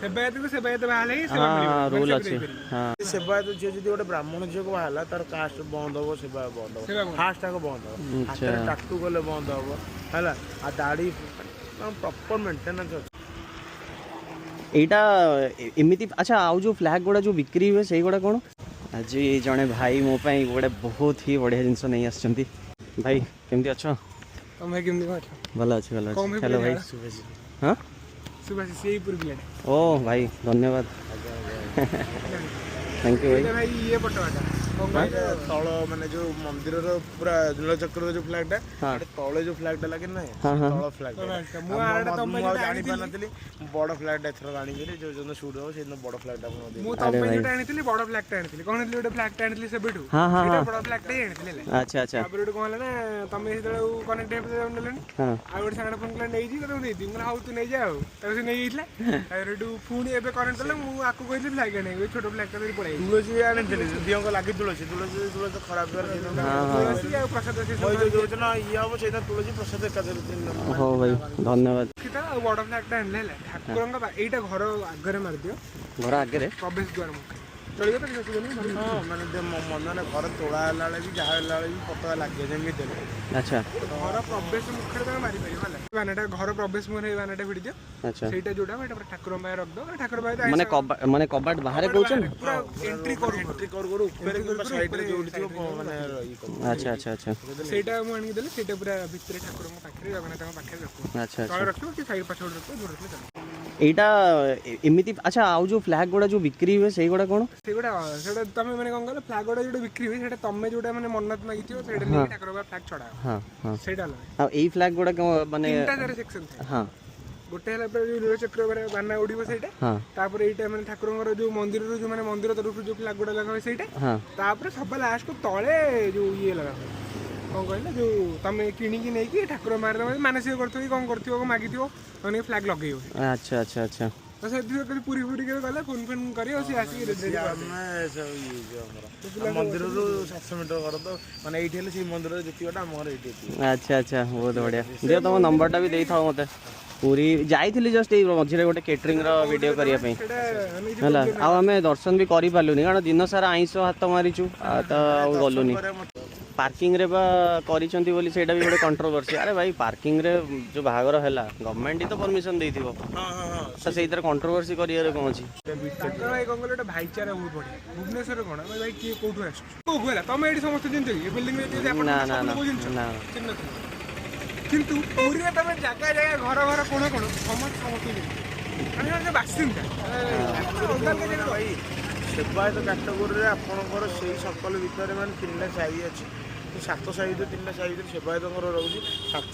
ସେବାୟତକୁ ସେବାୟତ ବାହାହେଲେ ହିଁ ସେବା ମିଳିବ, ମାନେ ରୁଲ୍ ସେବା ଅଛି। ଦେଇପାରିବେ। ସେବାୟତ ଝିଅ ଯଦି ଗୋଟେ ବ୍ରାହ୍ମଣ ଝିଅକୁ ବାହାହେଲା, ତାର କାଷ୍ଟ ବନ୍ଦ ହବ, ସେବା ବନ୍ଦ ସେବା ହବ। ବନ୍ଦ। ଫାଷ୍ଟ ଆଗ ବନ୍ଦ ହବ। ହାତରେ ଟାଟୁ କଲେ ବନ୍ଦ ହବ, ହେଲା। ଆଉ ଦାଢି ପ୍ରପର ମେଣ୍ଟେନାନ୍ସ ଅଛି। ଏଇଟା ଏମିତି। ଆଚ୍ଛା, ଆଉ ଯୋଉ ଫ୍ଲାଗ ଗୁଡ଼ା ଯୋଉ ବିକ୍ରି ହୁଏ, ସେଇଗୁଡ଼ା କ'ଣ? ଆଜି ଜଣେ ଭାଇ ମୋ ପାଇଁ ଗୋଟେ ବହୁତ ହି ବଢ଼ିଆ ଜିନିଷ ନେଇ ଆସିଛନ୍ତି। ଭାଇ, କେମିତି ଅଛ? ତମେ ଭାଇ କେମିତି କଣ ଅଛ? ଭଲ ଅଛି, ଭଲ କଣ ଅଛି। ଭାଇ ହ୍ୟାଲୋ ଭାଇ। ହଁ। ସୁଭାଷିଷ, ସେଇ ପୁରୀ ପିଲାଟା। ଓ ଭାଇ, ଧନ୍ୟବାଦ, thank you ଭାଇ। ଏଇଟା ଭାଇ ଇଏ ପଟବାଟା କଣ କହିଲ? ତଳ ମାନେ ଯୋଉ ମନ୍ଦିରର ପୁରା ନୀଳଚକ୍ରର ଯୋଉ ଫ୍ଲାଗ ଟା, ଏଟା ତଳେ ଯୋଉ ଫ୍ଲାଗ ଟା ଲାଗେ ନାଇଁ, ହଁ, ହଁ। ତଳ ଫ୍ଲାଗ। ତଳ flag ଟା। ମୁଁ ଆରଟା ତମ ପାଇଁ ମୁଁ ଆଉ ଯୋଉଟା ଜାଣିପାରିନଥିଲି। ବଡ ଫ୍ଲାଗ ଟା ଏଥର ଆଣିକିରି ଯୋଉ ଯୋଉଦିନ ସୁଟ୍ ହବ, ସେଇଦିନ ବଡ ଫ୍ଲାଗ ଟା ଆପଣ ମୁଁ ତମ ପାଇଁ ଯୋଉଟା ଆଣିଥିଲି, ବଡ ଫ୍ଲାଗ ଟା ଆଣିଥିଲି। କଣ ଆଣିଥିଲି? ଗୋଟେ ଫ୍ଲାଗ ଟା ଆଣିଥିଲି ସେବେଠୁ। ହଁ ହଁ ସେଇଟା ବଡ ଫ୍ଲାଗ ଟା ହିଁ ଆଣିଥିଲି ହେଲା। ଆଚ୍ଛା ଆଚ୍ଛା ତାପରେ ଗୋଟେ କଣ ହେଲା ନା, ତମେ ସେତେବେଳେ କନେକ୍ଟ ହେଇ ନେଲନି। ଆଉ ଗୋଟେ ସାଙ୍ଗଟା ଫୋନ କଲା, ନେଇଛି ତତେ, ମୁଁ ଦେଇଦି। ମୁଁ କହିଲି, ହଉ ତୁ ନେଇଯା। ଆଉ ତାକୁ ସେ ନେଇଯାଇଥିଲା। ତାପରେ ଏଠୁ ପୁଣି ଏବେ କନେକ୍ଟ କଲେ, ମୁଁ ଆକୁ କହିଥିଲି ଫ୍ଲାଗ ଆଣିବାକୁ, ଛୋଟ ଫ୍ଲାଗ ଟା ଧରି ପଳେଇ। ତୁଳସୀ ବି ଆଣିଥିଲି ଦିଅଙ୍କ ଲାଗି। ତୁଳସୀ ତୁଳସୀ ତୁଳସୀ ଖରାପ ହେଇଗଲା ସେଇଦିନ। ତୁଳସୀ ଆଉ ପ୍ରସାଦ ସେ ସବୁ। ଯୋଉ ଯୋଉଦିନ ଇଏ ହବ, ସେଇଦିନ ତୁଳସୀ ପ୍ରସାଦ ଏକାଥରେ ତିନି। ହଉ ଭାଇ, ଧନ୍ୟବାଦ। ରଖିଥା। ଆଉ ବଡ ଫ୍ଲାଗ ଟା ଆଣିଲେ ହେଲା ଠାକୁରଙ୍କ ଏଇଟା ଘର ଆଗରେ ମାରିଦିଅ। ଘର ଆଗରେ? ପ୍ରବେଶ ଦ୍ୱାର ମୁଖରେ। ଚଳିବ ତ? କିଛି ଅସୁବିଧା ନାହିଁ? ହଁ, ମାନେ ମାନେ ଘର ତୋଳା ହେଲା ବେଳେ ବି, ଯାହା ହେଲା ବେଳେ ବି ପତାକା ଲାଗେ ଯେମିତି ହେଲେ। ଘର ପ୍ରବେଶ ମୁଖରେ ତମେ ମାରିପାରିବ ହେଲା ବାନାଟା। ଘର ପ୍ରବେଶ ମୁଖରେ ଏଇ ବାନାଟା ଭିଡ଼ି ଦିଅ। ସେଇଟା ଯୋଉଟା, ଏଇଟା ପୁରା ଠାକୁରଙ୍କ ପାଖରେ ରଖିଦବ। ଠାକୁର ପାଖରେ ତ ମାନେ ମାନେ କବାଟ ବାହାରେ କହୁଛନ୍ତି? ପୁରା ଏଣ୍ଟ୍ରି କରୁ ଏଣ୍ଟ୍ରି କରୁ କରୁ ଉପରେ କିମ୍ବା ସାଇଡରେ ଯୋଉଠି ଥିବ, ମାନେ ଇଏ କରିବ। ଆଚ୍ଛା ଆଚ୍ଛା ଆଚ୍ଛା ସେଇଟା ମୁଁ ଆଣିକି ଦେଲି। ସେଇଟା ପୁରା ଭିତରେ ଠାକୁରଙ୍କ ପାଖରେ, ଜଗନ୍ନାଥଙ୍କ ପାଖରେ ରଖିବ। ଆଚ୍ଛା ତଳେ ରଖିବ କି ସାଇଡ୍ ପଛପଟେ ରଖିବ, ଦୂର ରଖିଲେ ଚଳିବ। ଏଇଟା ଏମିତି। ଆଚ୍ଛା, ଆଉ ଯୋଉ ଫ୍ଲାଗ ଗୁଡ଼ା ଯୋଉ ବିକ୍ରି ହୁଏ, ସେଇଗୁଡ଼ା କ'ଣ? ସେଗୁଡ଼ା ସେଇଟା ତମେ ମାନେ କଣ କହିଲ, ଫ୍ଲାଗ ଗୁଡ଼ା ଯୋଉଟା ବିକ୍ରି ହୁଏ, ସେଇଟା ତମେ ଯୋଉଟା ମାନେ ମନ୍ନତ ମାଗିଥିବ, ସେଇଟା ନେଇକି ଠାକୁରଙ୍କ ଫ୍ଲାଗ ଛଡା ହବ। ହଁ ହଁ ସେଇଟା ଅଲଗା। ଆଉ ଏଇ ଫ୍ଲାଗ ଗୁଡ଼ା କ'ଣ ମାନେ? ତିନିଟା ତାର ସେକ୍ସନ ଥାଏ। ଗୋଟେ ହେଲା ପୁରା ଯୋଉ ନୀଳଚକ୍ର ବାନା ଉଡ଼ିବ ସେଇଟା। ତାପରେ ଏଇଟା ମାନେ ଠାକୁରଙ୍କର ଯୋଉ ମନ୍ଦିରରୁ ଯୋଉ ମାନେ ମନ୍ଦିର ତରଫରୁ ଯୋଉ ଫ୍ଲାଗ ଗୁଡ଼ା ଲଗା ହୁଏ ସେଇଟା। ତାପରେ ସବା ଲାଷ୍ଟକୁ ତଳେ ଯୋଉ ଇଏ ଲଗା ହୁଏ, କଣ କହିଲେ, ଯୋଉ ତମେ କିଣିକି ନେଇକି ଠାକୁର ମାରେ ତମେ ମାନସିକ କରିଥିବ କି କଣ କରିଥିବ, କଣ ମାଗିଥିବ, ତମେ ଫ୍ଲାଗ ଲଗେଇବ। ଆଚ୍ଛା ଆଚ୍ଛା ଆଚ୍ଛା ତ ସେଥିରେ କେବେ ପୁରୀ ଫୁରୀ କେବେ ଗଲେ ଫୋନ ଫୋନ କରିବ, ସିଏ ଆସିକି ସିଏ ଆମେ ସବୁ ଇଏ ହେଇଯିବ ଆମର। ଆମ ମନ୍ଦିରରୁ 700 ମିଟର ଘର ତ, ମାନେ ଏଇଠି ହେଲେ ସେଇ ମନ୍ଦିରରେ ଯେତିକିଟା, ଆମ ଘର ଏଇଠି ଏତିକି। ଆଚ୍ଛା ଆଚ୍ଛା, ବହୁତ ବଢ଼ିଆ। ଦିଅ, ତମ ନମ୍ବରଟା ବି ଦେଇଥାଅ ମୋତେ। ପୁରୀ ଯାଇଥିଲି ଜଷ୍ଟ ଏଇ ମଝିରେ ଗୋଟେ କେଟରିଂର ଭିଡ଼ିଓ କରିବା ପାଇଁ। ସେଇଟା ମାନେ କିଛି ହେଲା, ଆଉ ଆମେ ଦର୍ଶନ ବି କରିପାରିଲୁନି, କାରଣ ଦିନ ସାରା ଆଇଁଷ ହାତ ମାରିଛୁ, ଆଉ ତ ଆଉ ଗଲୁନି। ପାର୍କିଂରେ ବା କରିଛନ୍ତି ବୋଲି ସେଇଟା ବି ଗୋଟେ କଣ୍ଟ୍ରୋଭର୍ସି। ଆରେ ଭାଇ, ପାର୍କିଂରେ ଯୋଉ ବାହାଘର ହେଲା, ଗଭର୍ଣ୍ଣମେଣ୍ଟ ତ ପରମିଶନ ଦେଇଥିବ। ହଁ ହଁ ହଁ ତ ସେଇଥିରେ କଣ୍ଟ୍ରୋଭର୍ସି କରିବାରେ କ'ଣ ଅଛି? ତାଙ୍କର ଭାଇ କଣ କହିଲ, ଗୋଟେ ଭାଇଚାରା ବହୁତ ବଢିଆ। ଭୁବନେଶ୍ୱରରେ କଣ, ଆମେ ଭାଇ କିଏ କୋଉଠୁ ଆସୁଛୁ କୋଉ ହେଲା, ତମେ ଏଇଠି ସମସ୍ତେ ଚିହ୍ନିଛ କି? ଏ ବିଲ୍ଡିଂ ନା ନା ସବୁ ନା ଲୋକ ଚିହ୍ନିଛ? ନା। ଚିହ୍ନିନଥିବ। କିନ୍ତୁ ପୁରୀରେ ତମେ ଜାଗା ଜାଗା, ଘର ଘର, କୋଣ କୋଣ ସମସ୍ତେ ସମସ୍ତଙ୍କୁ ଚିହ୍ନିଛ। ମାନେ ସେମାନେ ବାସିନ୍ଦା ଅଲଗା ଅଲଗା ଜାଗାରେ। ଭାଇ, ସେବାୟତ କାଟଗୋରୀରେ ଆପଣଙ୍କର ସେଇ ସର୍କଲ ଭିତରେ ମାନେ ତିନିଟା ସାହି ଅଛି। ତ ସାତ ସାହି ଭିତରେ, ତିନିଟା ସାହି ଭିତରେ ସେବାୟତଙ୍କର ରହୁଛି।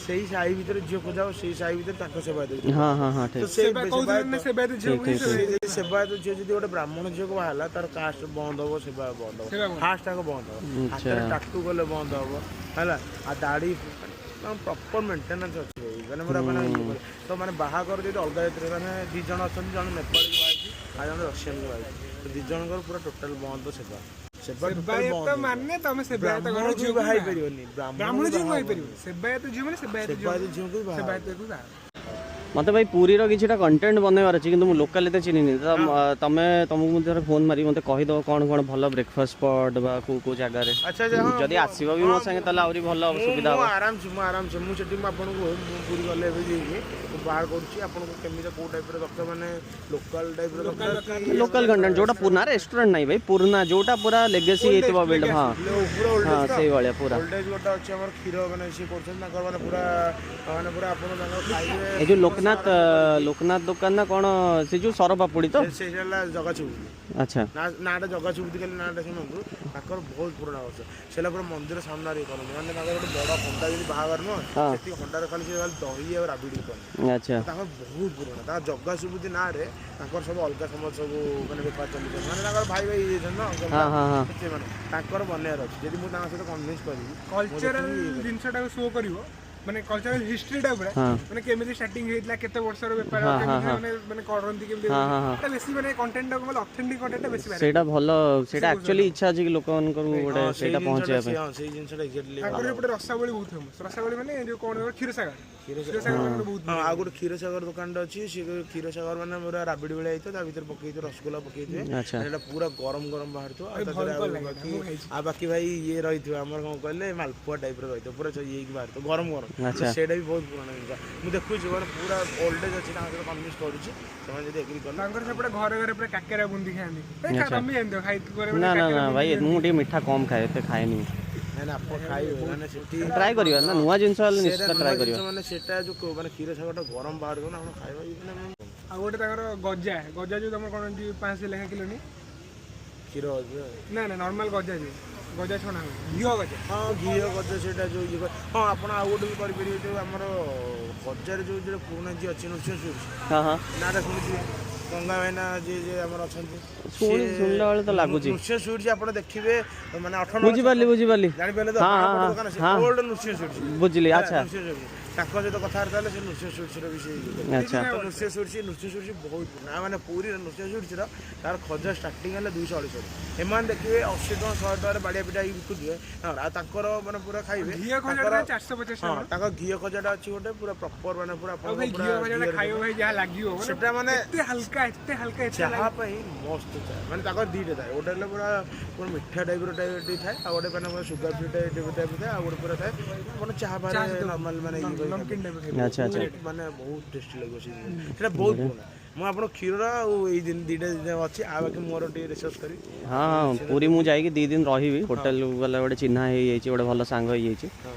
ସେଇ ସାହି ଭିତରେ ଝିଅ ଖୋଜା ହବ, ସେଇ ସାହି ଭିତରେ ତାଙ୍କ ସେବାୟତ ଭିତରେ। ହଁ ହଁ ହଁ ତ ଠିକ। ସେଇ ସେବା କହୁଥିଲେ ନା, ସେବାୟତ ଝିଅ ଠିକ, ଠିକ, ସେଇ ଯଦି ସେବାୟତ ଝିଅ ଯଦି ଗୋଟେ ବ୍ରାହ୍ମଣ ଝିଅକୁ ବାହାହେଲା, ତାର କାଷ୍ଟ ବନ୍ଦ ହବ, ସେବା ବନ୍ଦ ହବ। ସେବା ବନ୍ଦ। ଫାଷ୍ଟ ଆଗ ବନ୍ଦ ହବ। ହାତରେ ଟାଟୁ କଲେ ବନ୍ଦ ହବ, ହେଲା। ଆଉ ଦାଢି ପ୍ରପର ମେଣ୍ଟେନାନ୍ସ ଅଛି ଭାଇ, ମାନେ ପୁରା ମାନେ ଇଏ କରି। ତ ମାନେ ବାହାଘର ଯଦି ଅଲଗା ଜାତିରେ, ମାନେ ଦି ଜଣ ଅଛନ୍ତି, ଜଣେ ନେପାଳୀକୁ ବାହାହେଇଛି ଆଉ ଜଣେ ରସିଆନକୁ ବାହାହେଇଛି, ତ ଦି ଜଣଙ୍କର ପୁରା ଟୋଟାଲ ବନ୍ଦ। ସେବା ସେବା ଟୋଟାଲ ସେବାୟତ ବନ୍ଦ। ମାନେ ତମେ ସେବାୟତ ଘର ବ୍ରାହ୍ମଣକୁ ବି ଝିଅକୁ ବାହା ହେଇପାରିବନି। ବ୍ରାହ୍ମଣ ଝିଅକୁ ବାହା ହେଇପାରିବ। ସେବାୟତ ଝିଅ ମାନେ ସେବାୟତ ଝିଅ। ସେବାୟତ ଝିଅକୁ ବି ବାହା ସେବାୟତକୁ ବାହା। ମତେ ଭାଇ ପୁରୀର କିଛିଟା କଣ୍ଟେଣ୍ଟ ବନେଇବାର ଅଛି, କିନ୍ତୁ ମୁଁ ଲୋକାଲ ଏତେ ଚିହ୍ନିନି। ତ ତମେ ତମକୁ ମୁଁ ଥରେ ଫୋନ୍ ମାରି ମୋତେ କହିଦେବ କ'ଣ କ'ଣ ଭଲ ବ୍ରେକଫାଷ୍ଟ ସ୍ପଟ୍ ବା କୋଉ କୋଉ ଜାଗାରେ। ଆଚ୍ଛା ଆଚ୍ଛା ହଁ। ଯଦି ଆସିବ ବି ମୋ ସାଙ୍ଗେ, ତାହେଲେ ଆହୁରି ଭଲ ହବ, ସୁବିଧା ମୁଁ ହବ। ଆରାମସେ, ମୁଁ ଆରାମସେ, ମୁଁ ସେଠି ମୁଁ ଆପଣଙ୍କୁ, ମୁଁ ପୁରୀ ଗଲେ ଏବେ ଯାଇକି ମୁଁ ବାହାର କରୁଛି ଆପଣଙ୍କୁ କେମିତି କୋଉ ଟାଇପ୍ର ଦରକାର, ମାନେ ଲୋକାଲ ଟାଇପ୍ର ଦରକାର କି ଲୋକାଲ କଣ୍ଟେଣ୍ଟ ଯୋଉଟା ପୁରୁଣା ରେଷ୍ଟୁରାଣ୍ଟ ନାହିଁ ଭାଇ, ପୁରୁଣା ଯୋଉଟା ପୁରା ଲେଗେସି ହେଇଥିବ ବିଲ୍ଡ। ହଁ। ପୁରା ଓଲ୍ଡ ହଁ, ସେଇଭଳିଆ ପୁରା। ଓଲ୍ଡ ଏଜ୍ ଗୋଟେ ଅଛି ଆମର, କ୍ଷୀର ମାନେ ସିଏ କରୁଛନ୍ତି ତାଙ୍କର, ମାନେ ପୁରା ମାନେ ପୁରା ଆପଣ ତାଙ୍କର ଖାଇବେ। ଏ ଯୋଉ ଲୋକନାଥ ଲୋକନାଥ ଦୋକାନ ନା କ'ଣ, ସେ ଯୋଉ ସରପାପୁଡ଼ି ତ? ସେଇଟା ହେଲା ଜଗା ଚୁବୁତି। ନା, ନାଁଟା ଜଗା ଚୁବୁତି, ଖାଲି ନାଁଟା ଶୁଣନ୍ତୁ। ତାଙ୍କର ବହୁତ ପୁରୁଣା ବର୍ଷ ସେଲା, ପୁରା ମନ୍ଦିର ସାମ୍ନାରେ ଇଏ କରନ୍ତି। ମାନେ ତାଙ୍କର ଗୋଟେ ବଡ଼ ହଣ୍ଡା, ଯଦି ବାହାଘର ନୁହଁ, ସେତିକି ହଣ୍ଡାରେ ଖାଲି ସେ ଖାଲି ଦହି ଆଉ ରାବିଡ଼ି କରନ୍ତି। ତାଙ୍କର ବହୁତ ପୁରୁଣା। ତାଙ୍କ ଜଗା ସୁବୁତି ନାଁରେ ତାଙ୍କର ସବୁ ଅଲଗା ସମସ୍ତ ସବୁ ମାନେ ବେପାର ଚଲେଇଛନ୍ତି, ମାନେ ତାଙ୍କର ଭାଇ ଭାଇ ହେଇଯାଇଛନ୍ତି ନା ଅଙ୍କଲ। ହଁ ହଁ ହଁ ସେମାନେ ତାଙ୍କର ବନେଇବାର ଅଛି, ଯଦି ମୁଁ ତାଙ୍କ ସହିତ କନଭିନ୍ସ କରିବି, ମୁଁ କଲଚରାଲ ଦେଖିକି ଇଏ କରିବି। ଜିନିଷଟାକୁ ଶୋ କରିବ, ମାନେ କଲଚରାଲ ହିଷ୍ଟ୍ରିଟା ପୁରା, ମାନେ କେମିତି ଷ୍ଟାର୍ଟିଂ ହେଇଥିଲା, କେତେ ବର୍ଷର ବେପାର, କେମିତି ମାନେ ମାନେ କରନ୍ତି କେମିତି, ହଁ, ହଁ, ହଁ। ଏଟା ବେଶୀ ମାନେ କଣ୍ଟେଣ୍ଟଟା କଣ ଅଥେଣ୍ଟିକ କଣ୍ଟେଣ୍ଟଟା ବେଶୀ ବାହାରେ। ସେଇଟା ଭଲ। ସେଇଟା ଆକ୍ଚୁଆଲି ଇଚ୍ଛା ଅଛି କି ଲୋକମାନଙ୍କର ଗୋଟେ ହଁ, ସେଇ ସେଇଟା ଜିନିଷଟା ପହଞ୍ଚେଇବା ପାଇଁ। ହଁ, ସେଇ ଜିନିଷଟା ଏକ୍ଜାକ୍ଟଲି। ତାଙ୍କର ଏପଟେ ରସାବଳି ବହୁତ ଫେମସ। ରସାବଳି ମାନେ ଯୋଉ କଣ, କ୍ଷୀରସାଗର। କ୍ଷୀରସାଗର ବହୁତ। ହଁ, ଆଉ ଗୋଟେ କ୍ଷୀରସାଗର ଦୋକାନଟା ଅଛି। ସେ କ୍ଷୀରସାଗର ମାନେ ପୁରା ରାବିଡ଼ି ଭଳିଆ ହେଇଥିବ, ତା ଭିତରେ ପକେଇଥିବେ, ରସଗୋଲା ପକେଇଥିବେ। ସେଇଟା ପୁରା ଗରମ ଗରମ ବାହାରୁଥିବ। ଆଉ ତା ଦେହରେ ଆଉ ବାକି ଭାଇ ଇଏ ରହିଥିବ, ଆମର କଣ କହିଲେ, ମାଲପୁଆ ଟାଇପର ରହିଥିବ, ପୁରା ଇଏ ହେଇକି ବାହାରୁଥିବ ଗରମ ଗରମ। ସେଇଟା ବି ବହୁତ ପୁରୁଣା ଜିନିଷ। ମୁଁ ଦେଖୁଛି, ମାନେ ପୁରା ଓଲ୍ଡ ଏଜ୍ ଅଛି, ତାଙ୍କ ସହିତ କନଭିନ୍ସ କରୁଛି। ସେମାନେ ଯଦି ଏଗ୍ରି କଲେ। ତାଙ୍କର ସେପଟେ ଘରେ ଘରେ ପୁରା କାକେରା ବୁନ୍ଦି ଖାଆନ୍ତି ଭାଇ। ତମେ ଜାଣିଥିବ ଖାଇ ଘରେ। ନା ନା ନା ଭାଇ, ମୁଁ ଟିକେ ମିଠା କମ୍ ଖାଏ, ଏତେ ଖାଏନି। ନାଇଁ ନା, ଆପଣ ଖାଇବେ, ମାନେ ସେଠି ଟ୍ରାଏ କରିବା ନା, ନୂଆ ଜିନିଷ ହେଲେ ସେଇଟା ନିଶ୍ଚିତ ନୂଆ ଟ୍ରାଏ କରିବା। ଜିନିଷ, ମାନେ ସେଟା ଯୋଉ ମାନେ କ୍ଷୀରସାଗରଟା ଗରମ ବାହାରୁଥିବ ନା, ଆପଣ ଖାଇବା ଇଏ ମାନେ ଆଉ ଗୋଟେ ତାଙ୍କର ଗଜା, ଗଜା ଯୋଉ ତମର କଣ ଏମିତି 500 ଲେଖା କିଲୋ ନି? କ୍ଷୀର ଗଜା? ନା ନା, ନର୍ମାଲ ଗଜା, ଯୋଉ ଗଜା ଛଣା ହୁଏ, ଘିଅ ଗଜା। ହଁ, ଘିଅ ଗଜା, ସେଇଟା ଯୋଉ ଇଏ ହଁ, ଆପଣ ଆଉ ଗୋଟେ ବି କରିପାରିବେ। ଯୋଉ ଆମର ଗଜାରେ ଯୋଉ ଯୋଉ ପୁରୁଣା ଯିଏ ଅଛି, ନୃସିଂହ ସୁଇଟ୍ସ, ହଁ ହଁ ନାଁଟା ଶୁଣିଥିବେ, ଗଙ୍ଗା ଭାଇନା ଯିଏ ଯିଏ ଆମର ଅଛନ୍ତି। ଶୁଣିଲା ବେଳେ ତ ଲାଗୁଛି। ନୃସିଂହ ସୁଇଟ୍ସ ଆପଣ ଦେଖିବେ, ମାନେ 8 ବୁଝିପାରିଲି, ବୁଝିପାରିଲି। ଜାଣିପାରିଲେ ତ? ହଁ ହଁ ହଁ ଦୋକାନ ଓଲ୍ଡ ନୃସିଂହ ସୁଇଟ୍ସ। ବୁଝିଲି, ଆଚ୍ଛା। ନୃସିଂହ ସୁଇଟ୍ସ, ତାଙ୍କ ସହିତ କଥାବାର୍ତ୍ତା ହେଲେ ସେ ନୃସିଂହ ସୁଇଟ୍ସର ବି ସେ ଇଏ କରିବେ। ତ ନୃସିଂହ ସୁଇଟ୍ସ, ନୃସିଂହ ସୁଇଟ୍ସ ବହୁତ ପୁରୁଣା। ମାନେ ପୁରୀରେ ନୃସିଂହ ସୁଇଟ୍ସର ତାର ଖଜା ଷ୍ଟାର୍ଟିଂ ହେଲେ 200 250। ଏମାନେ ଦେଖିବେ 80 ଟଙ୍କା, 100 ଟଙ୍କାରେ ବାଡ଼ିଆ ପିଟା ହେଇକି ବିକୁଥିବେ। ହଁ, ଆଉ ତାଙ୍କର ମାନେ ପୁରା ଖାଇବେ ଘିଅ ତାଙ୍କର ଖଜାଟା 450 ହଁ ଟଙ୍କା। ତାଙ୍କ ଘିଅ ଖଜାଟା ଅଛି ଗୋଟେ ପୁରା ପ୍ରପର, ମାନେ ପୁରା ଆଉ ଆପଣଙ୍କ ଭାଇ, ପୁରା ଘିଅ ଖଜାଟା ଘିଅରେ ଖାଇବ ଭାଇ, ଯାହା ଲାଗିବ ମାନେ ସେଟା ମାନେ ଏତେ ହାଲକା, ଏତେ ହାଲକା, ଏତେ ଚାହା ପାଇଁ ମସ୍ତ ଥାଏ। ମାନେ ତାଙ୍କର ଦୁଇଟା ଥାଏ। ଗୋଟେ ହେଲେ ପୁରା ପୁରା ମିଠା ଟାଇପ୍ର ଟାଇପ୍ ଟିକେ ଥାଏ, ଆଉ ଗୋଟେ ମାନେ ପୁରା ସୁଗାର ଫ୍ରି ଟାଇପ୍ ଟାଇପ୍ ଥାଏ, ଆଉ ଗୋଟେ ପୁରା ଥାଏ ଆପଣ ଚାହା ଫାରେ ନର୍ମାଲ ମାନେ ଇଏ କରି ନମକିନ ଖାଇବେ। ଟାଇପ୍ ଖାଇବ। ଆଚ୍ଛା ଆଚ୍ଛା ମାନେ ବହୁତ ଟେଷ୍ଟି ଲାଗିବ ସେ ଜିନିଷ। ସେଇଟା ବହୁତ ପୁରୁଣା। ମୁଁ ଆପଣ କ୍ଷୀର ଆଉ ଏଇ ଦିନ ଦୁଇଟା ଜିନିଷ ଅଛି। ଆଉ ବାକି ମୋର ଟିକେ ରିସର୍ଚ୍ଚ କରିବି। ହଁ, ପୁରୀ ମୁଁ ଯାଇକି 2 ଦିନ ରହିବି। ହୋଟେଲ ବାଲା ଗୋଟେ ଚିହ୍ନା ହେଇଯାଇଛି, ଗୋଟେ ଭଲ ସାଙ୍ଗ ହେଇଯାଇଛି।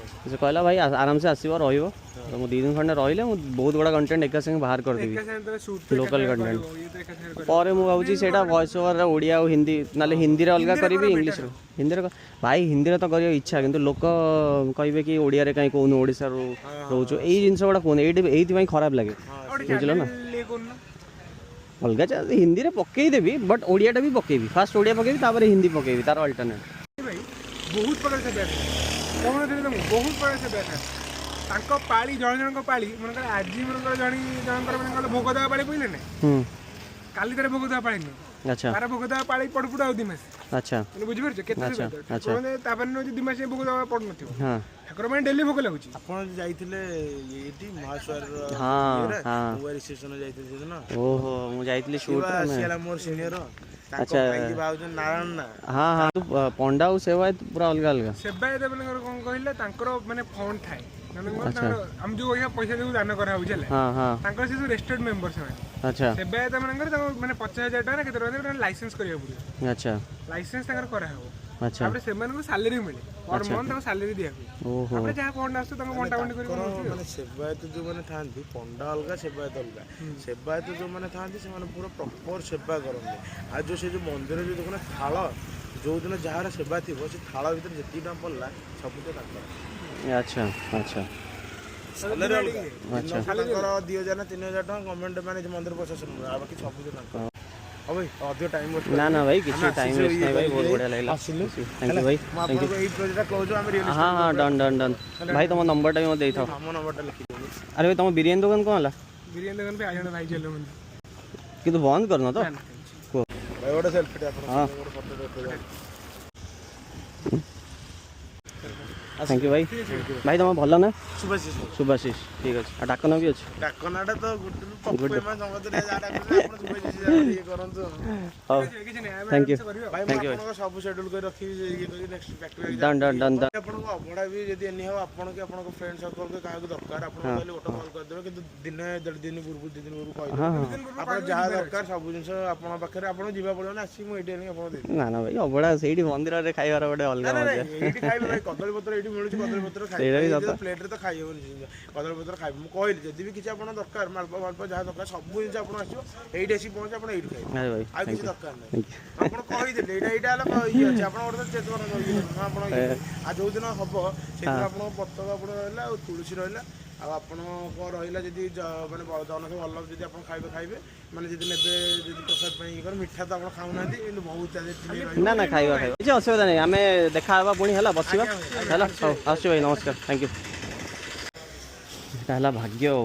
ସେ କହିଲା, ଭାଇ, ଆରାମସେ ଆସିବ, ରହିବ। ତ ମୁଁ 2 ଦିନ ଖଣ୍ଡେ ରହିଲେ ମୁଁ ବହୁତ ଗୁଡ଼ା କଣ୍ଟେଣ୍ଟ ଏକା ସାଙ୍ଗେ ବାହାର କରିଦେବି। ଏକା ସାଙ୍ଗରେ ସୁଟ୍ ଲୋକାଲ କଣ୍ଟେଣ୍ଟ। ଇଏ ତ ଏକା ସାଙ୍ଗରେ କରିବ। ପରେ ମୁଁ ଭାବୁଛି ସେଇଟା ଭଏସ୍ ଓଭର ଓଡ଼ିଆ ଆଉ ହିନ୍ଦୀ, ନହେଲେ ହିନ୍ଦୀରେ ଅଲଗା କରିବି, ଇଂଲିଶରେ। ହିନ୍ଦୀରେ ଭାଇ, ହିନ୍ଦୀରେ ତ କରିବା ଇଚ୍ଛା, କିନ୍ତୁ ଲୋକ କହିବେ କି ଓଡ଼ିଆରେ କାହିଁ କହୁନୁ, ଓଡ଼ିଶାରୁ ରହୁଛୁ, ଏଇ ଜିନିଷ ଗୁଡ଼ା କୁହନ୍ତି। ଏଇଠି ଏଇଥିପାଇଁ ଖରାପ ଲାଗେ। ଆଉ ଗୋଟେ ବୁଝିଲ ନା? ଚ୍ୟାନେଲ ଇଏ କରୁନ। ଅଲଗା ହିନ୍ଦୀରେ ପକେଇଦେବି, ବଟ୍ ଓଡ଼ିଆଟା ବି ପକେଇବି। ଫାଷ୍ଟ ଓଡ଼ିଆ ପକେଇବି, ତାପରେ ହିନ୍ଦୀ ପକେଇବି, ତାର ଅଲ୍ଟରନେଟ୍। ଭାଇ, ବହୁତ ପ୍ରକାର ସେବା ଥାଏ। କହୁନଥିଲି ତମକୁ, ବହୁତ ପ୍ରକାର ସେବା ଥାଏ। ତାଙ୍କ ପାଳି, ଜଣ ଜଣଙ୍କ ପାଳି, ମନେକର ଆଜି ମନେକର ଜଣେ ଜଣଙ୍କର ମନେକର ଭୋଗ ଦେବା ପାଳି ପଇଲେ ନା, କାଲି ତାର ଭୋଗ ଦେବା ପାଳି ନୁହଁ। ତାର ଭୋଗ ଦେବା ପାଳି ପଡୁ ପଡୁ ଆଉ 2 ମାସ। ମାନେ ବୁଝିପାରୁଛ କେତେ ସେବା? ଠାକୁର ମାନେ ତାପରେ ନୁହଁ ଯେ 2 ମାସ ଯାଏଁ ଭୋଗ ଦେବା ପଡୁନଥିବ। ଠାକୁର ମାନେ ଡେଲି ଭୋଗ ଲାଗୁଛି। ଆପଣ ଯୋଉ ଯାଇଥିଲେ ଏଇଠି ମହାସ୍ୱାରର ଇଏରେ, ମୁଁ ରିସେପସନ ଯାଇଥିଲି ସେଦିନ। ଓହୋ, ମୁଁ ଯାଇଥିଲି ସୁଟ୍। ସିଏ ହେଲା ମୋର ସିନିୟର। ତାଙ୍କ ଭାଇ ଭାଉଜ ନାରାୟଣ ନା। ହଁ ହଁ, ତୁ ପଣ୍ଡା ଆଉ ସେବାୟତ ପୁରା ଅଲଗା ଅଲଗା। ସେବାୟତ ମାନଙ୍କର କଣ କହିଲେ, ତାଙ୍କର ମାନେ ଫଣ୍ଡ ଥାଏ। ମାନେ କଣ, ତାଙ୍କର ଆମେ ଯୋଉ ଏଇଆ ପଇସା ଦେବୁ, ଦାନ କରାହଉଛି ହେଲା, ହଁ ହଁ ତାଙ୍କର ସେ ସବୁ ରେଜିଷ୍ଟର୍ଡ ମେମ୍ବର ସେମାନେ। ସେବାୟତ ମାନଙ୍କର ତାଙ୍କ ମାନେ 50,000 ଟଙ୍କା ନା କେତେ ଟଙ୍କା ଦେବେ, ଲାଇସେନ୍ସ କରିବାକୁ ପଡିବ। ଲାଇସେନ୍ସ ତାଙ୍କର କରାହବ। ତାପରେ ସେମାନଙ୍କୁ ସାଲେରୀ ମିଳେ, ପର ମନ୍ଥ ତାଙ୍କୁ ସାଲେରୀ ଦିଆ ହୁଏ। ତାପରେ ଯାହା ଫଣ୍ଡ ଆସୁଥିବ ତାଙ୍କୁ ବଣ୍ଟା ବଣ୍ଟି କରି ତାଙ୍କର ମାନେ ସେବାୟତ ଯୋଉମାନେ ଥାଆନ୍ତି, ପଣ୍ଡା ଅଲଗା, ସେବାୟତ ଅଲଗା। ସେବାୟତ ଯୋଉମାନେ ଥାଆନ୍ତି, ସେମାନେ ପୁରା ପ୍ରପର ସେବା କରନ୍ତି। ଆଉ ଯୋଉ ସେ ଯୋଉ ମନ୍ଦିର ଯୋଉ ଦେଖୁନ ଥାଳ, ଯୋଉ ଦିନ ଯାହାର ସେବା ଥିବ, ସେ ଥାଳ ଭିତରେ ଯେତିକି ଟଙ୍କା ପଡିଲା ସବୁ ତ ତାଙ୍କର। ଆଚ୍ଛା ଆଚ୍ଛା ସାଲାରୀ ଅଲଗା। ଦିନକୁ ତାଙ୍କର 2000 ନା 3000 ଟଙ୍କା ଗଭର୍ଣ୍ଣମେଣ୍ଟ, ମାନେ ମନ୍ଦିର ପ୍ରଶାସନ, ଆଉ ବାକି ସବୁ ତ ତାଙ୍କର। ହଉ ଭାଇ, ଅଧିକ ଟାଇମ୍। ନା ନା ଭାଇ, କିଛି ଟାଇମ୍ ୱେଷ୍ଟ ନାହିଁ ଭାଇ। ବହୁତ ବଢ଼ିଆ ଲାଗିଲା। ଆସିଲୁ। Thank you ଭାଇ। ମୁଁ ଆପଣଙ୍କୁ ଏଇ ପ୍ରୋଜେକ୍ଟଟା କହୁଛୁ ଆମେ ରିଅଲ ହଁ ହଁ ଡନ୍ ଡନ୍ ଡନ୍ ଭାଇ, ତମ ନମ୍ବରଟା ବି ମୋତେ ଦେଇଥାଅ। ଆମ ନମ୍ବରଟା ଲେଖିଦିଅନ୍ତୁ। ଆରେ ଭାଇ, ତମ ବିରିୟାନୀ ଦୋକାନ କ'ଣ ହେଲା? ବିରିୟାନୀ ଦୋକାନ ବି ଆଉ ଜଣେ ଭାଇ ଚଲାଉଛନ୍ତି। କିନ୍ତୁ ବନ୍ଦ କରିନ ତ? କୁହ। ଭାଇ, ଗୋଟେ ସେଲ୍ଫିଟେ ଆପଣ ଗୋଟେ ଫଟୋ ଉଠେଇଦେବା। Thank you ଭାଇ। ଭାଇ, ତମ ଭଲ ନା? ଶୁଭାଶିଷ। ସୁଭାଶିଷ, ଠିକ୍ ଅଛି। ଆଉ ଡାକ ନାଁ ବି ଅଛି? ଡାକ ନାଁଟା ତ ଗୁଡୁ, ପପୁ, ଏମାନେ ସମସ୍ତେ ଯାହା ଡାକୁଛନ୍ତି, ଆପଣ ଶୁଭାଶିଷ ଇଏ କରନ୍ତୁ। ହଉ। କିଛି ନାହିଁ, ଆମେ thank you. ଆରାମସେ କରିବା। ଭାଇ, ମୁଁ thank you. ଆପଣଙ୍କ ସବୁ ସେଡ୍ୟୁଲ କରି ରଖିବି, ଇଏ କରି next back to Don Don Don Don. ଆପଣଙ୍କ ଅଭଡ଼ା ବି ଯଦି ଏନି ହବ, ଆପଣ କି ଆପଣଙ୍କ ଫ୍ରେଣ୍ଡ ସର୍କଲ କି କାହାକୁ ଦରକାର, ଆପଣ କହିଲେ ଗୋଟେ କଲ୍ କରିଦେବେ। କିନ୍ତୁ ଦିନେ ଦେଢ଼ ଦିନ ପୂର୍ବରୁ, 2 ଦିନ ପୂର୍ବରୁ କହିଦେବେ। ଆପଣ ଯାହା ଦରକାର ସବୁ ଜିନିଷ ଆପଣଙ୍କ ପାଖରେ, ଆପଣ ଯିବା ପଡ଼ିବ ନା, ଆସିକି ମୁଁ ଏଇଠି ଆଣିକି ଆପଣଙ୍କୁ ଦେଇଦେବି। ନା ନା ଭାଇ, ଅବଢ଼ା ସେଇଠି ମନ୍ଦିରରେ ଖାଇବାର ଗୋଟେ ଅଲଗା ନା ନା ମଜା। ଏଇଠି ଖାଇବେ ଭାଇ, କଦଳୀ ପତ୍ର ଏଇଠି ମିଳୁଛି, କଦଳୀ ପତ୍ର ସେଇଟା ବି ଖାଇବେ। ସତ। ପ୍ଲେଟରେ ତ ଖାଇ ହେବନି ଜିନିଷ, କଦଳୀ ପତ୍ର ଖାଇବେ। ମୁଁ କହିଲି, ଯଦି ବି କିଛି ଆପଣ ଦରକାର, ମାଲପୁଆ ଫାଲପୁଆ ଯାହା ଦରକାର, ସବୁ ଜିନିଷ ଆପଣ ଆସିବ, ଏଇଠି ଆସିକି ପହଞ୍ଚି ଆପଣ ଏଇଠି ଖାଇବେ। ଆରେ ଭାଇ, ଆଉ କିଛି ଦରକାର ନାହିଁ। Thank you. ଆପଣ କହିଦେଲେ ଏଇଟା ଏଇଟା ହେଲା ଇଏ ଅଛି, ଆପଣ ଗୋଟେ ଚେକ୍ କରନ୍ତୁ, ଇଏ କରନ୍ତୁ, ଆପଣ ଇଏ କରିବେ। ଆଉ ଯୋଉ ଦିନ ହବ ସେଦିନ ଆପଣଙ୍କ ପତାକା ଆପଣ ରହିଲା, ଆଉ ତୁଳସୀ ରହିଲା, ଆଉ ଆପଣଙ୍କ ରହିଲା ଯଦି ମାନେ ଜଗନ୍ନାଥ ବଲ୍ଲଭ ଯଦି ଆପଣ ଖାଇବେ ଖାଇବେ, ମାନେ ଯଦି ନେବେ, ଯଦି ପ୍ରସାଦ ପାଇଁ ଇଏ କରିବେ। ମିଠା ତ ଆପଣ ଖାଉନାହାନ୍ତି, କିନ୍ତୁ ବହୁତ ତା ଦେହରେ ଚିନି ରହିବ। ନା ନା, ଖାଇବା ଖାଇବା, କିଛି ଅସୁବିଧା ନାହିଁ। ଆମେ ଦେଖା ହେବା ପୁଣି, ହେଲା? ବସିବା, ହେଲା? ହଉ, ଆସୁଛି ଭାଇ, ନମସ୍କାର, thank you. ଏଇଟା ହେଲା ଭାଗ୍ୟ ଆଉ